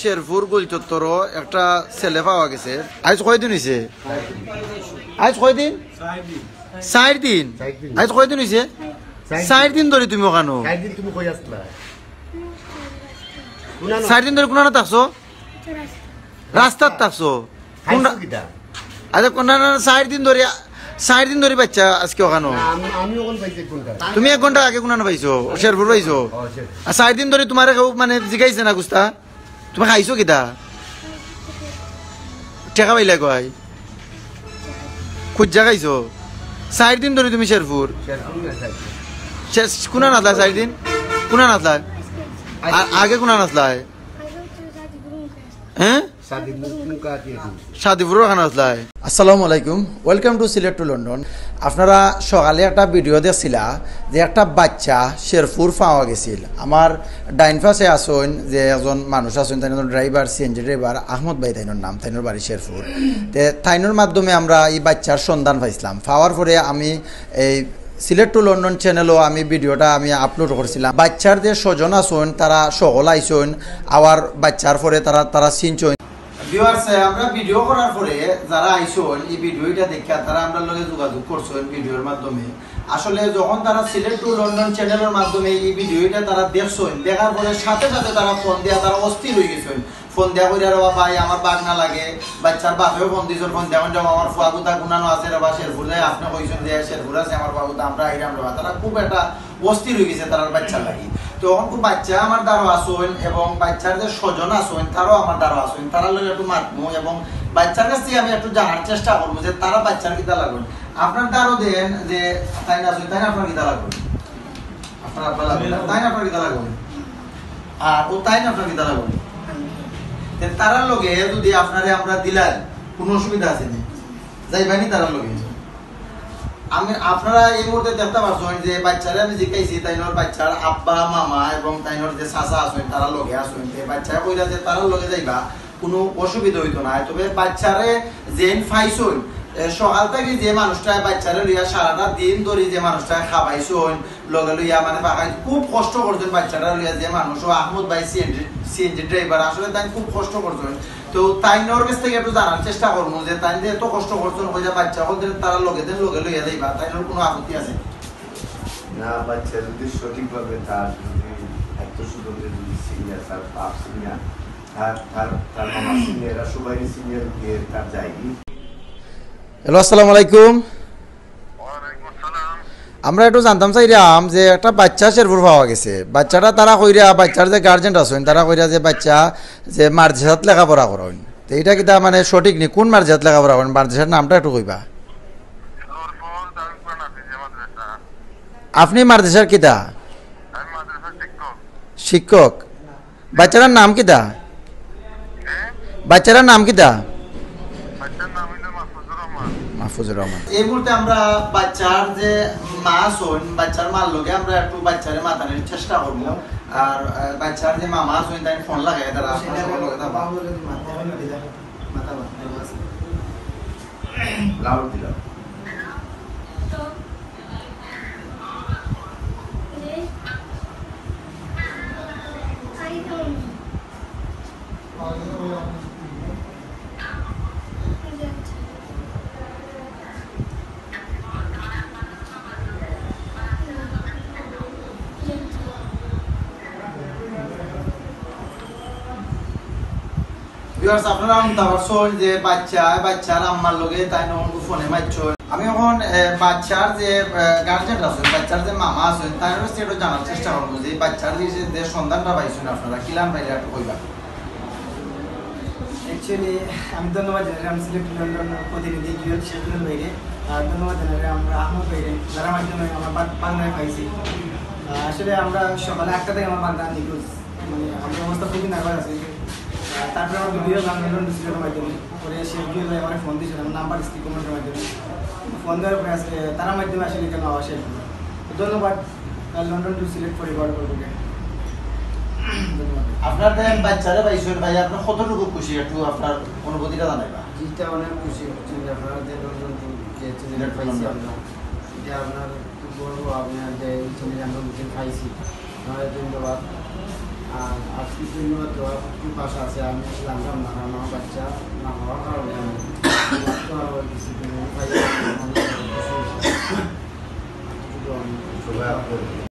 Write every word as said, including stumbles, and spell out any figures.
শেরপুর গোলচত্বরো একটা ছেলে পাওয়া গেছে। আইজ কয়দিন অইছে? আইজ কয়দিন? চাইর দিন। চাইর দিন। আইজ কয়দিন অইছে? চাইর দিন। চাইর দিন ধরি তুমি ওখানো? চাইর দিন তুমি কই আছলা? কুনানো? চাইর দিন ধরি কুনানো থাকছো? রাস্তাত থাকছো? কোন খাইছো রা-, কিতা? আরে কোন, না, না, চাইর দিন ধরি, চাইর দিন ধরি বাইচ্চা আজকে ওখানো। না, আমি, আমি ওখান পাইছি এক ঘন্টা। তুমি এক ঘন্টা আগে কুনানো পাইছো? শেরপুর পাইছো? ও, শেরপুর। আর চাইর দিন ধরি তুমারে কেউ মানে জিগাইছে না গুস্তা? তুমি খাইছো কিতা? টেকা পাইলা কই? খুঁজা খাইছো? চাইর দিন ধরি তুমি শেরপুর? শেরপুর না, শেরপুর। শেষ কুনানো আছলায় চাইর দিন? কুনানো আছলায়? আ-, আগে কুনানো আছলায়? হ্যাঁ? সাদিপুর ওখানো আছলায়? আসসালামু আলাইকুম, welcome to Sylhet to London। আপনারা সকালে একটা ভিডিও দেখছিলা যে একটা বাইচ্চা শেরপুর পাওয়া গেছিল। আমার ডাইন পাশে আছইন যে একজন মানুষ আছইন, তাইন একজন ড্রাইভার, সিএনজি ড্রাইভার, আহমদ ভাই তাইনর নাম, তাইনর বাড়ি শেরপুর। তে তাইনর মাধ্যমে আমরা ই বাইচ্চার সন্ধান পাইছলাম। পাওয়ার পরে আমি এই সিলেট টু লন্ডন চ্যানেলও আমি ভিডিওটা আমি আপলোড করছিলাম। বাইচ্চার যে স্বজন আছইন, তারা সকল আইছইন, আবার বাইচ্চার পরে তারা, তারা চিনছইন। ভিউয়ার্স, আমরা ভিডিও করার পরে যারা আইছইন, ই ভিডিওটা দেখিয়া তারা আমরার লগে যোগাযোগ করছইন ভিডিওর মাধ্যমে। আসলে যখন তারা সিলেট টু লন্ডন চ্যানেলর মাধ্যমে ই ভিডিওটা তারা দেখছইন, দেখার পরে সাথে সাথে তারা ফোন দিয়া তারা অস্থির অইগেছইন। ফোন দেয়া কইরা, "রে বা ভাই, আমার বাগনা লাগে।" বাইচ্চার বাপেও ফোন দিছইন, ফোন দেয়া কইরা, "আমার ফুয়াগুতা কুনানো আছে রে বা, শেরপুর যায়, আপনে কইছইন যে শেরপুর আছে আমার ফুয়াগুতা, আমরা আইরাম রে বা।" তারা খুব একটা অস্থির অইগেছে তারার বাইচ্চার লাগি। তো অখন খুব বাইচ্চা আমার দ্বারো আছইন এবং বাইচ্চার যে স্বজন আছইন, তারাও আমার দ্বারো আছইন, তারার লগে একটু মাতমু এবং বাইচ্চার কাছ থাকি আমি একটু জানার চেষ্টা করমু যে তারা বাইচ্চার কিতা লাগইন। আপনার দ্বারো দেন যে তাইন আছইন, তাইন আপনার কিতা লাগইন? আপনার আব্বা লাগইন, তাইন আপনার কিতা লাগইন? আর ও তাইন আপনার কিতা লাগইন? তে তারার লগে যদি আপনারে আমরা দিলাই, কুনু অসুবিধা আছে নি? যাইবা নি তারার লগে? আমি, আপনারা এই মুহূর্তে দেখতা পারছইন যে বাইচ্চারে আমি জিকাইছি, তাইনর বাইচ্চার আব্বা, মামা এবং তাইনর যে চাচা আছইন, তারার লগে আছইন। তে বাইচ্চায় কইরা যে তারার লগে যাইবা, কুনু অসুবিধা অইতো নায়। তবে বাইচ্চারে যেইন পাইছইন, এ, সকাল থাকি যে মানুষটায় বাইচ্চারে লইয়া সারাটা দিন ধরি যে মানুষটায় খাবাইছইন, লগে লইয়া মানে বাগাইত খুব কষ্ট করছইন বাইচ্চাটা লইয়া যে মানুষ, ও আহমদ ভাই সিএনজি, সিএনজি ড্রাইভার, আসলে তাইন খুব কষ্ট করছইন। তো তাইনর কাছ থাকি একটু জানার চেষ্টা করমু যে তাইন যে এত কষ্ট করছইন, কইরা বাইচ্চা অকলরে তারার লগে দেন, লগে লইয়া যাইবা, তাইনর কুনু আপত্তি আছে? না, বাইচ্চা যদি সঠিকভাবে তার যদি আত্মীয় স্বজনদের যদি চিনিয়া, তার বাপ চিনিয়া, তার, তার, তার মামা চিনিয়া, এরা সবাই চিনিয়া যদি তার যায়নি। হ্যালো, আসসালামু আলাইকুম। ওয়ালাইকুম আসসালাম। আমরা একটু জানতাম চাইরাম যে একটা বাইচ্চা শেরপুর পাওয়া গেছে। বাইচ্চাটা তারা কইরা, বাইচ্চার যে গার্জেন আছইন, তারা কইরা যে বাইচ্চা যে মাদ্রাসাত লেখাপড়া করইন। তো ইটা কিতা মানে সঠিক নি? কুন মাদ্রাসাত লেখাপড়া করইন? মাদ্রাসার নামটা একটু কইবা। আপনি মাদ্রাসার কিতা? শিক্ষক। বাইচ্চাটার নাম কিতা? বাইচ্চাটার নাম কিতা? মাহফুজুর রহমান। এই মুহূর্তে আমরা বাইচ্চার যে মা আছইন, বাইচ্চার মার লগে আমরা একটু বাইচ্চারে মাতানির চেষ্টা করমু। আর, আহ, বাইচ্চার যে মামা আছইন, তাইন ফোন লাগাই, তারা আপনার লগে কথা বলবো। লাউড দিলাম। ভিউয়ার্স, আপনারা হুনতা পারছইন যে বাইচ্চা, বাইচ্চার আম্মার লগে তাইন অখন ফোনে মাতছইন। আমি অখন, এ, বাইচ্চার যে, এ, গার্জেন আছইন, বাইচ্চার যে মামা আছইন, তাইন কাছ থাকি একটু জানার চেষ্টা করমু যে বাইচ্চার যে, যে সন্ধানটা পাইছইন আপনারা, কিলান পাইলা একটু কইবা। Actually, আমি ধন্যবাদ জানাই আমার সিলেট টু লন্ডন প্রতিনিধি জুয়েল শেখ জুয়েল ভাইরে, আর ধন্যবাদ জানাই আমরা আহমদ ভাইরে, যারার মাধ্যমে আমার বাগ-, বাগনারে পাইছি। আহ, আসলে আমরা সকালে আটটা থাকি আমার বাগনা নিখোঁজ, মানে, আমরা অবস্থা খুবই নার্ভাস আছি। আহ, তারপরে আমার ভিডিও বাংলা লন্ডন সিলেটের মাধ্যমে, পরে শেখ জুয়েল ভাই আমার ফোন দিয়েছিল, আমার নাম্বার স্ক্রিন কমেন্টের মাধ্যমে। ফোন দেওয়ার পরে আজকে তারার মাধ্যমে আসলে কেন আওয়া শেষ হলো। তো ধন্যবাদ, আহ, লন্ডন টু সিলেট পরিবার বর্গকে। ধন্যবাদ। আপনার যে বাইচ্চারে পাইছইন ভাই, আপনি কতটুকু খুশি, একটু আপনার অনুভূতিটা জানাইবা? জি, এটা অনেক খুশি হচ্ছি যে আপনারা যে লন্ডন টু যে চ্যানেল সিলেট টু পাইছি লন্ডন। আমরা, এটা আপনার খুব গর্ব, আপনার যে এই চ্যানেল আমরা বুঝে পাইছি, আপনারা ধন্যবাদ। আর আজকের জন্য তো একটু পাশে আছে, আমি জানতাম না, কারণ আমার বাচ্চা না হওয়ার কারণে আমি তো আরো বেশি দিন খাই, অনেক খুশি হয়েছি। শুভ রাত্রি।